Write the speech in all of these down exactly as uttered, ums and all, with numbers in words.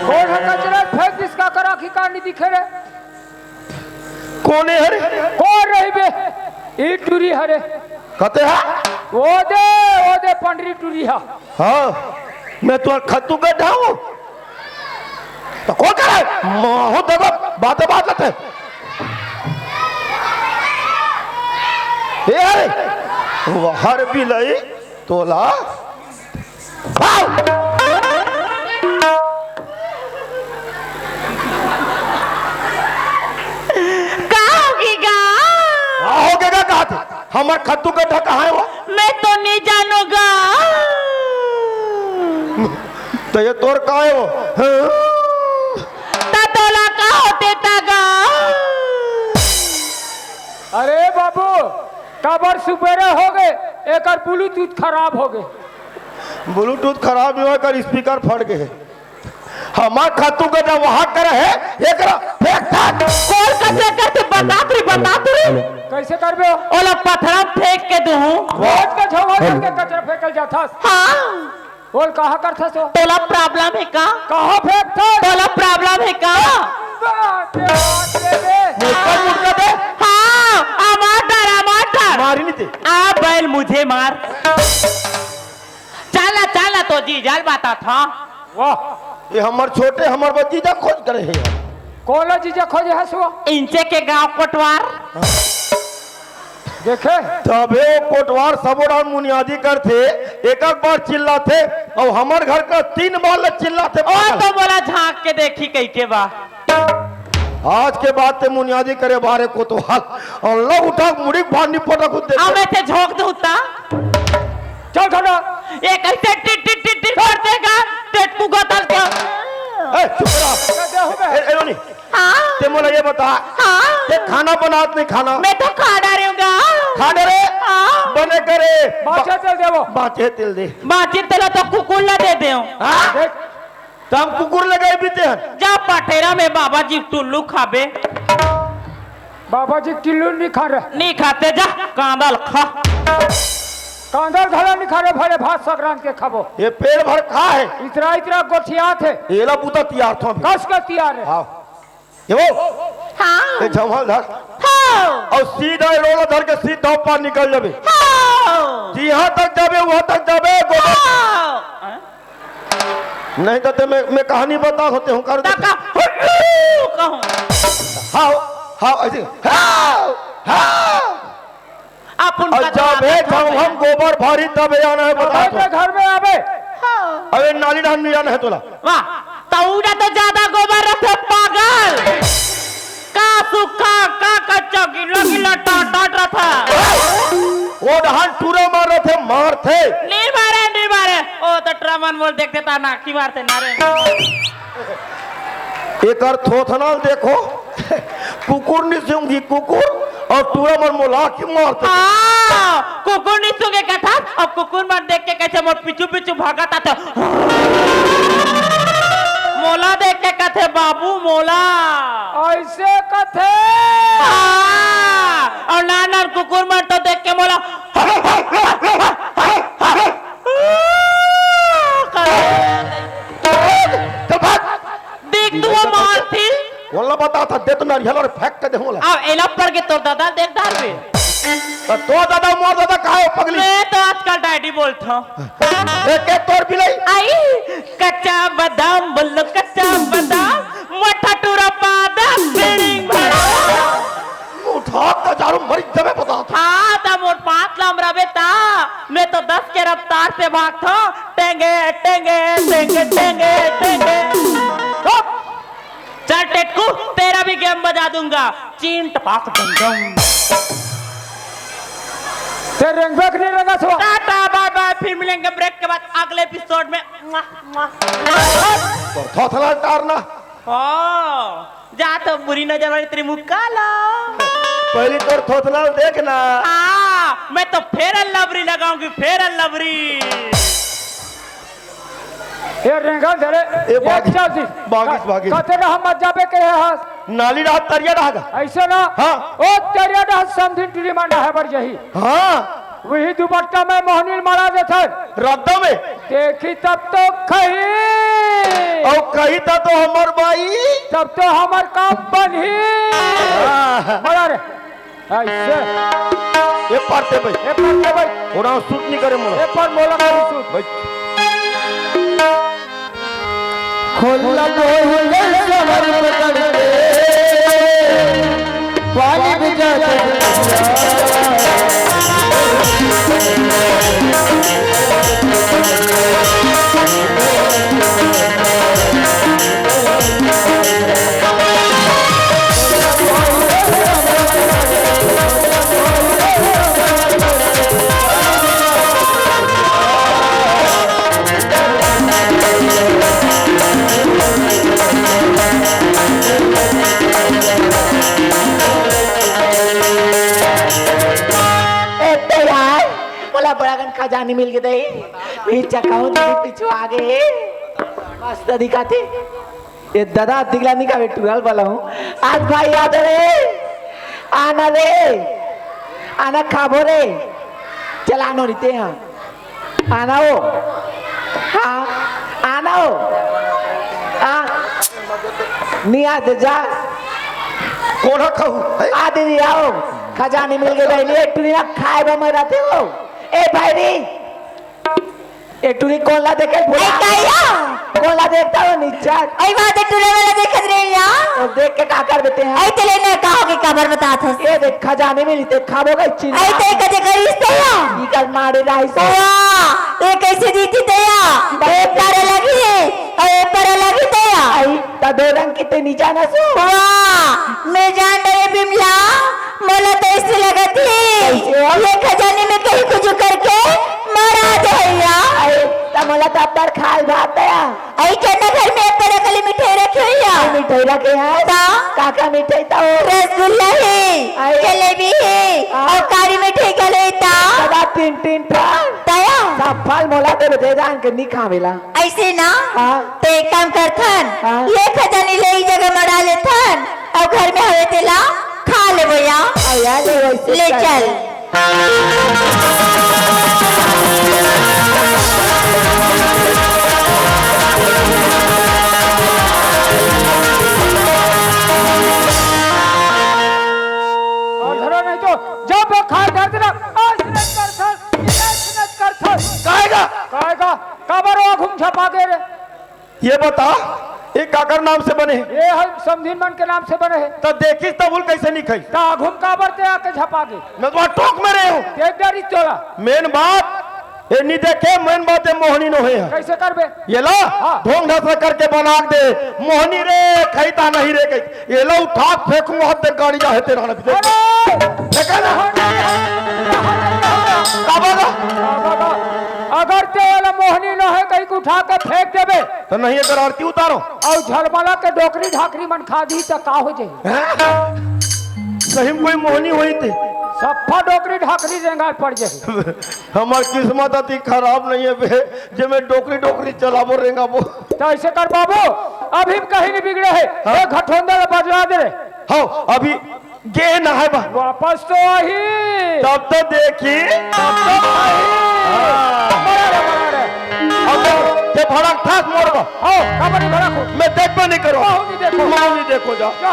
कोन ह कचरा फेंक दिस, काकर आँखी कान नइ दिखे रे? कोन हे रे? कोन रही बे? ई टूरी हरे। कते हा? ओ दे, ओ दे पंडरी टूरी हा। हाँ, मैं तो खत्तू गड्ढा हूँ। तो कौन करे? महू देखो, बाते बात लेते। ए अरे, हर बिलई तोला। का होगे गा? का होगे गा कहत? हमर खत्तू गड्ढा कहाँ हे वो? मैं तो नहीं जानूंगा। तो ये तोर का हे वो? हाँ? त तोला का होथे त गा? अरे बाबू, काबर सुबेरे होगे, एकर ब्लूटूथ खराब होगे। ब्लूटूथ खराब नइ होय, एकर स्पीकर फट गे हे। हमर खत्तू गड्ढा वहाँ करे हे, एकरा फेंक दे। कोन कचरा करथे, बता तो रे, बता तो रे। कइसे करबे? ओला पथरा म फेंक के दूँ। रोज के झोला लेके कचरा फेंकल जाथस। हाँ, बोल, कहाँ करथस वो? तोला प्रॉब्लम हे का? कहाँ फेंकथस? तोला प्रॉब्लम हे का? बाप रे, बाप रे बे। मुक्का मुक्का दे। हाँ, अमार डर, अमार डर। मारी नहीं दे। आ बैल मुझे मार। चल ना, चल ना, तो जीजा ल बताथँव। वाह, ये हमर छोटे, हमर बर जीजा खोज करे हे। कोन ला जीजा खोजे हस वो? इंचे के गांव कोटवार। देखे, तभे वो कोटवार सबो डाहर मुनियादी करथे, एक एक बार चिल्लाथे, अउ हमर घर का तीन बार ले चिल्लाथे। ओ तो मोला झांक के देखही कहिके बा। आज के बाद ते मुनियादी करे बारे कोतवाल, अउ लो उठा मुड़ी भार नहीं पटक खुद दे। अब मैं ते झोंक दूँ ता। चल खड़ा। ये कइसे टिट टिट टिट टिट करथे गा, टेटकू गतल के। ए, चुप रहा। क्या हो गया? ए, ए, रोनी, हाँ, ते मोला ये बता, हाँ। ते खाना बनात नहीं खाना? मैं तो खा डारे हूँ गा। खा डरे? हाँ। बने करे। बाचे तेल देवो। बाचे तेल दे। बाचे तेल तो कुकुर ला दे देवो। हाँ? देख, त हम कुकुर लगाई बीते हन। जा पटेरा में बाबा जी टुल्लू खाबे। बाबा जी टिल्लू नहीं खा रहे। नहीं खाते, जा कांदा ल खा। कांदा घला नहीं खा रहे, भले भात सगरान के खाबो। ये पेट भर खा हे। इतरा इतरा गोठियात हे। एला बूता तियारथों अभी। कस के तियार हे। हाँ। ये वो, हाँ। ये झमल धर। हाँ। अउ सीधा ये रोला धर के सीधा ऊपर निकल जाबे। हाँ। जिहाँ तक जाबे, उहाँ तक जाबे, गोबर। हाँ। नहीं तो ते मैं, मैं कहानी बताथों, ते हूँ कर तब देते। का हुल्लू कहूँ। हाँ, हाँ, ऐसे। हाँ, हाँ। अपन अउ कचरा जाबे, में जब हम गोबर भरी, तब आना हे, बताथों। घर में आबे। हाँ। अबे नाली डाहर नहीं आना हे तोला। वाह, तौरा तो ज्यादा गोबर रथे पागल। का सूखा, का कच्चा, गिला गिला टाट टाट रथे। वो डाहर टूरा मार रथे, मारथे। नहीं मारे, नहीं मारे। ओ तो टूरा मन मोला देखथे त नाकी मारथे ना रे। एकर थोथना ल देखो, कुकुर नहीं सूंघी कुकुर, अउ टूरा मन मोला आँखी मारथे। हाँ, कुकुर नहीं सूंघे कथस, अउ कुकुर मन देख के कइसे मोर पीछू पीछू भागत आथे। मोला देख के कथे बाबू मोला। ऐसे कथे। हाँ, अउ नान नान कुकुर मन तो देख के मोला। चल भाग। देख तू वो मारथी। वल्ला बताथों, दे तो नारियल अउ फेंक के देहूँ ला। अब एला पर के तोर दादा देख डारबे। त तोर दादा मोर दादा का हे पगली? मैं तो आजकल डैडी बोलथों। ए, के तोर बिलई? आई, कच्चा बादाम बोलो, कच्चा बादाम, मोटा टूरा पादा, बिल्डिंग बड़ा। उठा त झाड़ू मरी जबे बताथों। हाँ, त मोर पाँच लाम रबे ता, मैं तो दस के रफ्तार से भागथों। टेंगे, टेंगे, टेंगे, टेंगे, टेंगे। चल टेटकू, तेरा भी गेम बजा दूंगा। चीन टपाक डम डम। ते रेंगबे कि नहीं रेंगस वो? टाटा बाय बाय, फिर मिलेंगे ब्रेक के बाद अगले एपिसोड में। मुआ, मुआ। तोर थोथना ल टारना। ओ, जा तो बुरी नजर वाली तेरी मुक्का ला। पहली तोर थोथना ल देखना। हाँ, मैं तो Fair and Lovely लगाऊंगी, Fair and Lovely। ये रेंगल धरे, ए, बागिस, चल दी। बागिस, बागिस। कथे ना हम मत जाबे कहे हस। नाली डाहर तरिया डाहर गा। ऐसे ना। हाँ। ओ तरिया डाहर समधिन टूरी मन नहाए बर जाही। हाँ। वही दुपट्टा में मोहनी ल मड़ा देथे। रद्दा में। देखी तब तो खही। अउ कही त तो हमर बाई। तब तो हमर काम बनही। हाँ। बड़ा रे। ऐसे। ए पार ते भाई। ए पार ते भाई। ओरा सूट नहीं करे मोला। ए पार मोला करी सूट। भाई। खोल ला कोई सबर पकड़ के, पानी भी जाते। ए, तो यार, मोला बड़ा कन खजानी मिल गे दे। पीछे कहूँ दीदी पीछू आ गे। मस्त दिखाते। ए दादा, दिखला नहीं का, टुरल वाला हूँ। आज भाई याद रे, आना रे, आना खाबो रे, चला नो रिते हाँ, आना हो, हाँ, आना हो, हाँ, नहीं आते जा। कोना खाऊ? आ दीदी आओ, खजानी मिल गई बहनी, एक टुरी ना खाए बा मैं रहते हो। ए भाई रे, ए टुरी कोन ला देखे भुला? आई काया? कोन ला देखता हो निच्चर? आई बात है, टुरे वाला देखत रहे या? तो देख के का कर देते हैं? आई तेले ने कहा कि काबर बतात हस? ये देख खजाने में लिखते खाबो गई चिन्ह। आई ते कजे करिस ते या? निकल मारे राइस। वाह, ये कैसे जीती ते या? ये पर लगी है, और ये पर लगी ते या? आई ता दो रंग किते नीचा ना सो। वाह, मैं जान डरे बिमला, मोला तो ऐसे लगत है, कैसे हो? ये खजाने में कहीं कुछ करके मारा दे या। अरे, त मोला तो अब्बड़ खाल भात दया। आई केतना घर में अब्बड़ अकली मिठाई रखे हुई या? मिठाई रखे हैं? ता? काका मिठाई ता हो? रसगुल्ला है, आई। जलेबी है, हाँ। और कारी मिठाई का लेता? सदा तीन तीन ठा। दया? सब फल मोला दे दे जान के नहीं खावेला। ऐसे ना? हाँ। ते एक काम करथन, हाँ। ये खजानी ले ई जगह मड़ा लेथन, अउ घर में हवे तेला खा लेबो या। अया ले वैसे ले कर। चल। और धरो नहीं तो जब खाए धरती ना, आज नहीं करथन, आज नहीं करथन। काहेगा? काहेगा? काबर वो घूम छपा गे रे? ये बता, ये काकर नाम से बने हे? ये हम समधिन मन के नाम से बने हे। त देखिस त उल कैसे निकल? त आघुम काबर ते आके झपा गे? मैं तो टोक में रहे हूँ। देख डरी तोला। मेन बात, ये नहीं देखे, मेन बात ये मोहनी नो हे। कैसे करबे? ये ला, हाँ। ढोंग ढांसा करके बना दे। मोहनी रे, खैता नहीं रे, कही। ये ला उठा फेंकूंगा, हाथ गाड़ी जा है तेरा ना। अरे! फेंका ना। बाबा का? बाबा का। अगर ते वाला मोहनी न है, कहीं उठा के फेंक देबे। तो नहीं, अगर आरती उतारो। और झलमला के डोकरी ढाकरी मन खा दी, तो का हो जाए? सही में कोई मोहनी होई थी? सफा डोकरी ढाकरी रेंगा पड़ जाए। हमार किस्मत अति खराब नहीं है बे, जे मैं डोकरी डोकरी चलाबो रेंगाबो। तो ऐसे कर बाबू, अभी हम कहीं नहीं बिगड़े है। हाँ। एक घटोंदा बदला दे रे। हाँ, अभी गे ना है बा। वापस तो आही। तब तो देखी। तब तो आही। हाँ। बड़ा रे, बड़ा रे। अब तो ये भड़क ठास मोड़ बा। हो, कबड्डी भड़क हो। मैं देखबे नहीं करो। हो, नहीं देखो। मैं नहीं देखो जा। जा।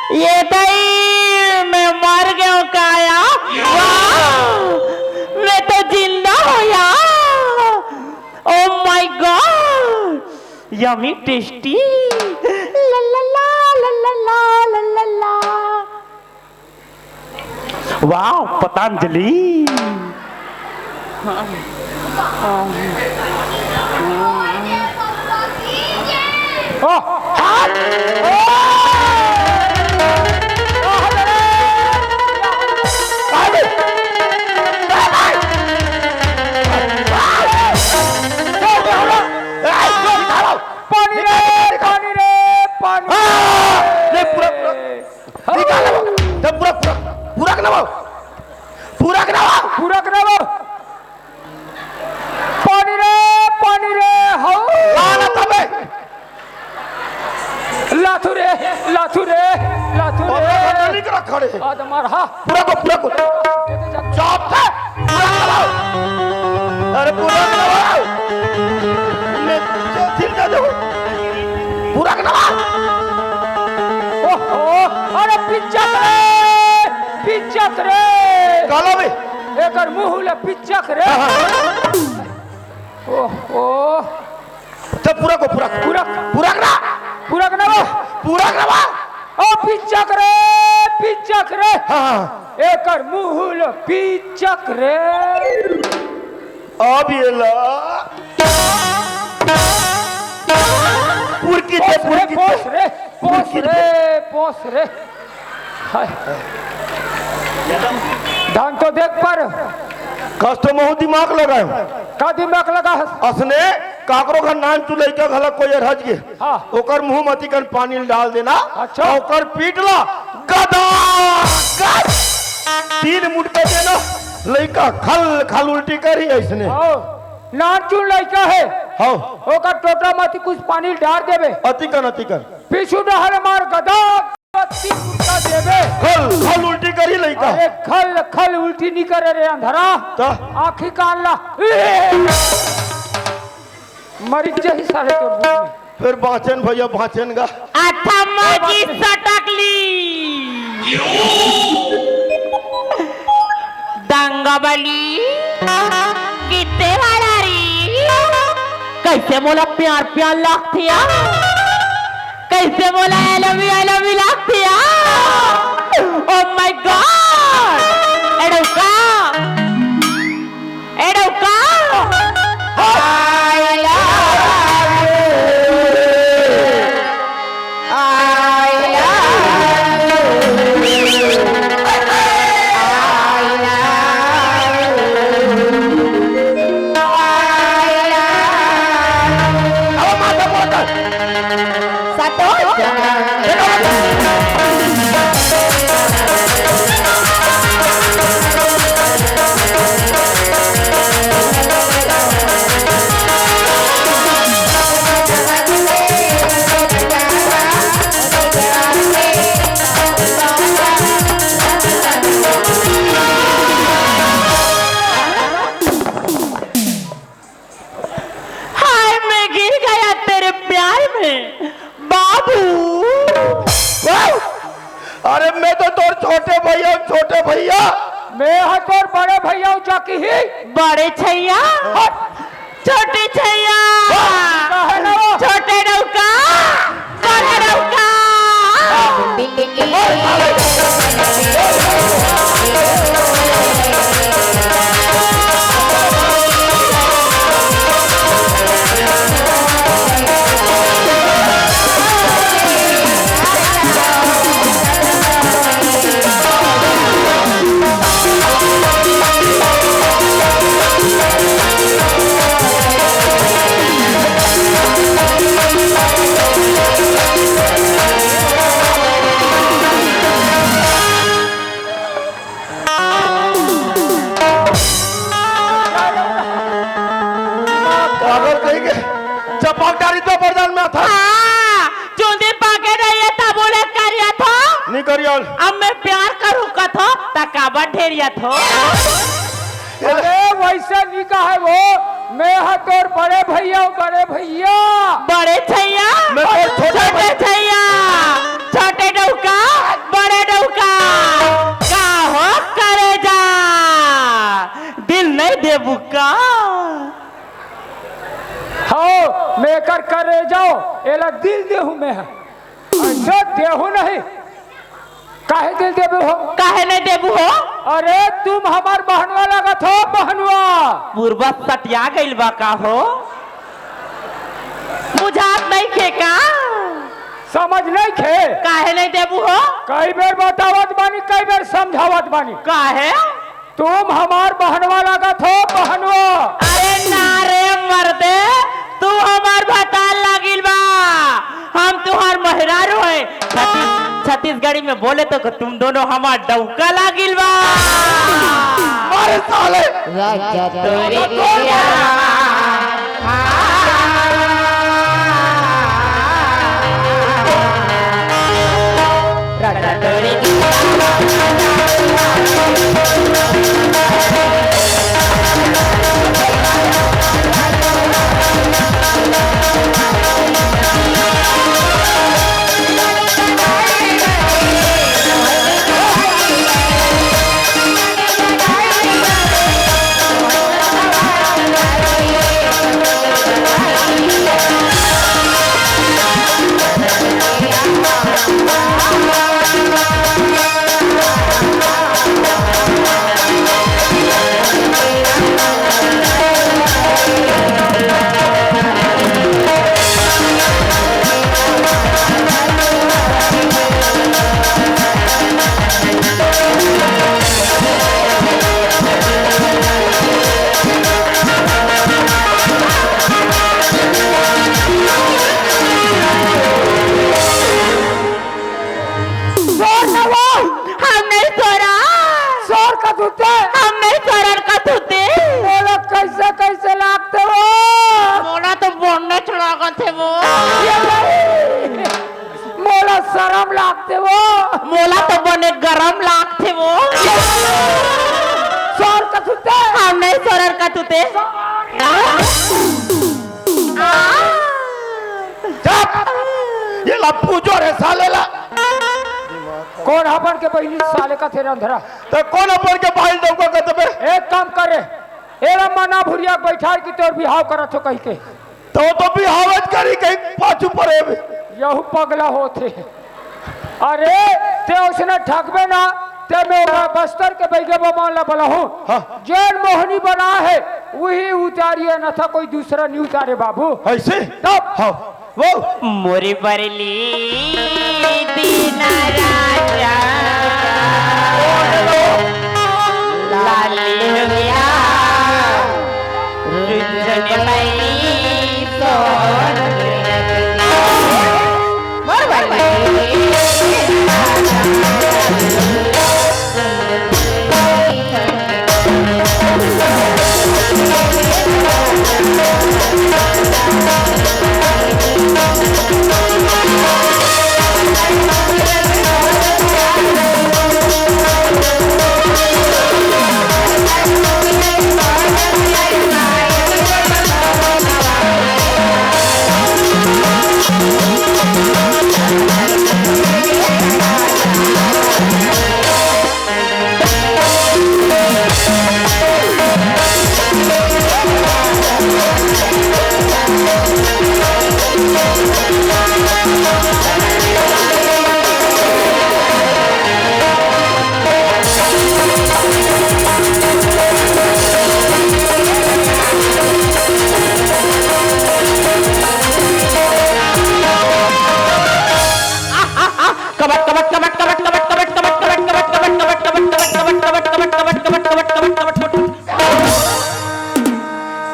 ये भाई, मैं मर गया हूँ काया। वाह, मैं तो जिंदा हो यार। Oh my God, yummy tasty। ला ला ला, ला ला ला, ला ला ला। वाह, पतंजलि। पानी रे, पानी रे, पानी रे। हाँ, ले पूरा, पूरा। निकाल ले वो। जब पूरा, पूरा, पूरा के ना वो। पूरा के ना वो। पूरा के ना वो। पानी रे, पानी रे, हौ। ला ना तबे। लाथू रे, लाथू रे, लाथू रे। और जल्दी करा खड़े। आ, तो मार, हाँ। पूरा को, पूरा को। चाप है। पूरा के ना वो। अरे पूरा के ना वो। मैं चौथी का दो। पूरा के ना वो। ओहो, अरे पिचक रे, पिचक रे। काला भी। एकर मुंह ले पिचक रे। हाँ, हाँ। ओहो। तो पूरा को पूरा। पूरा। पूरा के ना। पूरा के ना वो। पूरा के ना वो। ओ पिचक रे, पिचक रे। हाँ, हाँ। एकर मुंह ले पिचक रे। अब ये ला। पुरकी दे, पोस रे, पुरकी दे। पोस रे, पोस पुरकी दे। रे, पोस रे। हाय। धान तो देख पर। कस तो महू दिमाग लगायो। का दिमाग लगा हस? असने काकरो घर नान चुलैका घला कोई अरहज गे। हाँ। ओकर मुंह म अतिकन पानी ल डाल देना। अच्छा। अउ ओकर पीठ ला गदा गद तीन मुटका देना, लइका खल खल उल्टी करही अइसने। आओ, नानचुन लइका हे। हाँ। ओकर टोटा म अतिकुन पानी ल डार देबे। अतिकन, अतिकन। पीछू डहर मार गदा गद तीन मुटका देबे। खल खल उल्टी करही लइका। अरे खल खल उल्टी नी करे रे अंधरा। त? आँखी कान ला। मरिच जही साले तोर मुंह में। फेर बाँचेन भइया, बाँचेन गा। अथम्मा जी सटकली। दंगा बली। कित्ते वाला री? कइसे मोला प्यार प्यार लागथे या? कइसे मोला I love you, I love you लागथे या? Oh my God! एड़ो का? एड़ो का? I love you। I love you। I love you। I love you। अब माता मोटा। सटो। हाय, मैं गिर गया तेरे प्यार में, बाबू। वाह! अरे, मैं तो तोर छोटे भइया, छोटे भइया। मैं ह तोर बड़े भइया, जाकी ही। बड़े छैया। हट। छोटे छैया। वाह! काहे ना वो? छोटे डउका। पागल कहीं के चपक डारी तो बरदान में था। हाँ, चुंदी पाके रहिए तब बोले करिया थो। नहीं करियल। अब मैं प्यार करूँ कथो, त काबर ढेरिया थो? अरे वइसे नहीं कहे वो, मैं ह तोर बड़े भइया हूँ, बड़े भइया। बड़े छैया, मैं तोर छोटे छोटे भइया। छैया, छोटे डउका, बड़े डउका, का हो करेजा, दिल नहीं देबू का? हव, मैं एकर करेजा हूँ, एला दिल देहूँ मैं ह। अच्छा, देहूँ नहीं। काहे दिल देबू हो? काहे नहीं देबू हो? अरे, तुम हमार बहनवा लागत हो, बहनवा। पूर्वा सटिया गइल बा का हो? बुझात नहीं खे का? समझ नहीं खे? काहे नहीं देबू हो? कई बेर बतावत बानी, कई बेर समझावत बानी। काहे? तुम हमार बहनवा लागत हो, बहनवा। अरे ना रे मर्दे, तू हमार भतार लागिल बा, हम तुहार मेहरारू है। छत्तीस-, छत्तीसगढ़ी में बोले तो तुम दोनों हमार डौका लागिल बा। अरे साले। राजा तोरी सोर न वो, हम नहीं सोरा। सोर का तूते। हम नहीं सोरन का तूते। मोला कैसे कैसे लागते वो? मोला तो बोनच लागत हे वो। ये भाई, मोला शरम लागते वो। मोला तो बने गरम लागते वो। सोर का तूते। हम नहीं सोरन का तूते। आ। चुप! ये ला पूजो रे साले ला। कोन अपन के बहिनी साले कथे रे अंधरा? त कोन अपन के बहिनी डौका कथे बे? एक काम कर रे, एला मना भुरिया के बैठार की तोर बिहाव करत हो कहिके। त वो तो बिहावच करी कहीं पाछू परे बे। यहू पगला होथे। अरे, ते उसने ठगबे ना, ते मैं ओला बस्तर के बैगे बमान ला बलाहूँ। हाँ। जेन मोहनी बना है, वही उतारिए, न था कोई दूसरा नहीं उतारे बाबू। ऐसे? तब? हाँ। वो? मोरी बरली दीना राजा, लाल लुगिया, रुझन मई सोन।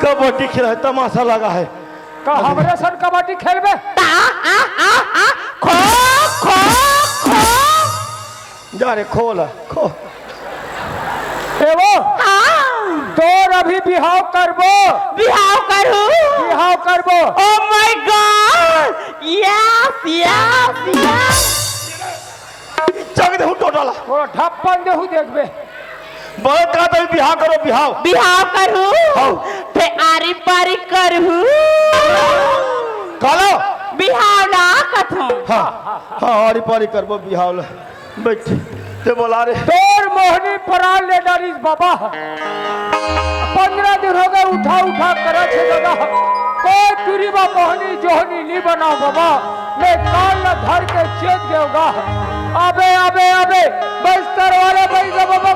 कबड्डी खेला है, तमाशा लगा है। का हमरे सन कबड्डी खेलबे? ता, आ, आ, आ, खो, खो, खो। जा रे, खोल, खो। ए वो, हाँ। तोर अभी बिहाव करबो। बिहाव करू। बिहाव करबो। Oh my God! Yes, yes, yes! चक देहू टोटल। थोड़ा ढप्पन देहू देखबे। बहुत कहा था बिहाव करो, बिहाव। बिहाव करू। हाँ। ते आरी पारी करू। कालो। बिहाव ला कथो। हाँ, हाँ, आरी पारी करबो बिहाव ला। बैठ, ते बोला रे। तोर मोहनी परान ले डारिस बाबा। पंद्रह दिन हो गए, उठा उठा करत हे दादा। कोई टुरी बा मोहनी जोहनी नी बनाओ बाबा। मैं काल ला धर के चेत गयोगा। अबे, अबे, अबे, बस्तर वाले भैया बाबा,